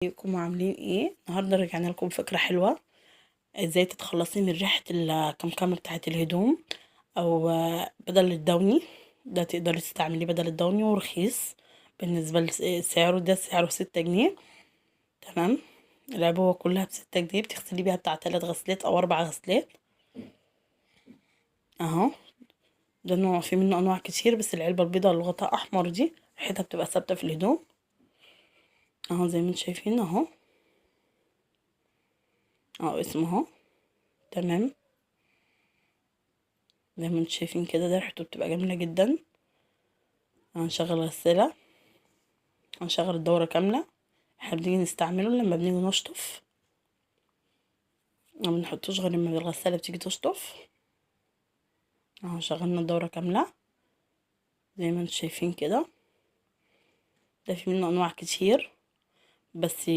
ازيكم عاملين ايه النهارده؟ رجعنا لكم فكرة حلوه، ازاي تتخلصي من ريحه الكمكمه بتاعه الهدوم او بدل الدوني. ده تقدري تستعمليه بدل الدوني ورخيص بالنسبة لسعره، ده سعره 6 جنيه. تمام، العبوه كلها ب6 جنيه، بتغسلي بيها بتاع 3 غسلات او 4 غسلات اهو. ده نوع، في منه انواع كتير، بس العلبة البيضاء اللي غطاها احمر دي ريحتها بتبقى ثابتة في الهدوم اهو، زي ما انتم شايفين اهو، اهو اسمه اهو. تمام، زي ما انتم شايفين كده، ده ريحته بتبقى جميلة جدا. هنشغل غسالة، هنشغل الدورة كاملة. احنا بنيجي نستعمله لما بنيجي نشطف، ما بنحطوش غير لما الغسالة بتيجي تشطف اهو. شغلنا الدورة كاملة زي ما انتم شايفين كده. ده في منه انواع كتير، بس